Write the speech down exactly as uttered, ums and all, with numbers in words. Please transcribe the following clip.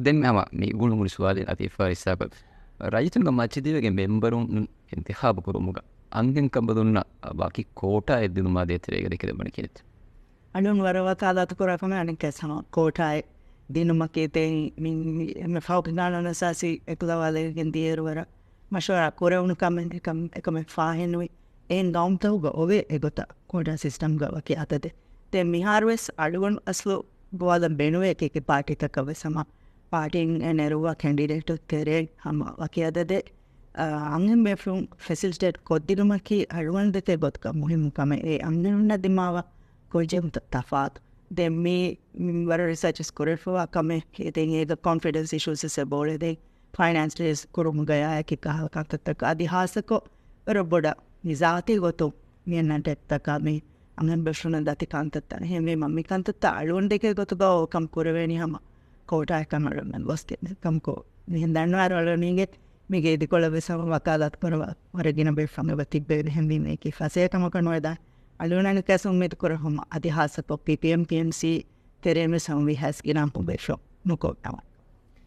ދެން ހަމަ މި ގުޅުމުޅި ސުވާލެއް އަތީފާ އިސާބަށް، ރައްޔިތުންގެ މަޖިލީހުގެ މެމްބަރުން އިންތިޚާބު ކުރުމުގަ އަންހެންކަނބަލުންނަށް ވަކި ކޯޓާއެއް ދިނުމާ ދޭތެރޭގަ ދެކެލެވުނީ ކިހިނެއް؟ އަޅުން ވަރަށް ވަކާލާތު ކުރާ ކަމެއް އަނެއްކާސް ހަމަ ކޯޓާއެއް ދިނުމަކީ ދެން މި، މި، މި ފަހުގެ ގާނޫނު އަސާސީ އެކުލަވާލެވިގެން ދިޔައިރު ވަރަށް މަޝްވަރާ ކުރެވުނު ކަމެއް އެކަމް، އެކަމެއް ފާހެއްނުވި. އެހެން ގައުމުތަކުގަ އޮވޭ އެގޮތަށް ކޯޓާ ސިސްޓަމްގަ ވަކި އަދަދެއް. ދެން މިހާރުވެސް އަޅުގަނޑު އަސްލު ގޮވާލަން ބޭނުވޭ އެކި އެކި ޕާޓީތަކަށް ވެސް ހަމަ ޕާޓީން އެ ނެރުއްވާ ކެންޑިޑޭޓު ތެރޭ ހަމަ ވަކި އަދަދެއް، އަ، އަންހެން ބޭފުޅުން ފެސިލިޓޭޓް ކޮށްދިނުމަކީ އަޅުގަނޑު ދެކޭ ގޮތުގަ މުހިއްމު ކަމެއް. އެ އަންހެނުންނަށް ދިމާވާ ކުރިޖެހުންތައް ތަފާތު. ދެން މީ، މި ވަރަށް ރިސާޗަސް ކުރެފަވާ ކަމެއް. އެ ދެން އޭގަ ކޮންފިޑެންސް އިޝޫސް ވެސް އެބައުޅޭ. ދެން ފައިނޭންސް ރޭސް ކުރުމުގަޔާ އެކި ކަހަލަ ކަންތައްތަކަށް އަދި ހާއްސަކޮށް ވަރަށް ބޮޑަށް މި ޒާތީ ގޮތުން މި އަންނަ ޑެޕްތަކާ މި އަންހެން ބޭފުޅުން ދަތި ކަންތައްތައް. އެހެންވީމަ މި ކަންތައްތައް އަޅުގަނޑު ދެކޭ ގޮތުގަ އޯވަކަމް ކުރެވޭނީ ހަމަ ކޯޓާއަކަށް އަޅުގަނޑު ގޮސްގެން ކަމަކު. މިހެން ދަންނަވާއިރު އަޅުގަނޑު އިނގޭ މީގެ އިދިކޮޅަށް ވެސް ހަމަ ވަކާލާތު ކުރައްވާ ވަރަށް ގިނަ ބޭފުޅުން އެބަ ތިއްބެވި. އެހެންވީމަ އެކި ފަސޭހަ ކަމަކަށް ނުވެދާނެ. އަޅުގަނޑު އަނެއްކާސް އުއްމީދު ކުރަން ހަމަ އަދި ހާއްސަކޮށް ޕީޕީއެމް، ޓީއެމްސީ ތެރޭން ވެސް ހަމަ ވީހާވެސް ގިނަ ބޭފުޅުން ނުކޮށްނަމަ.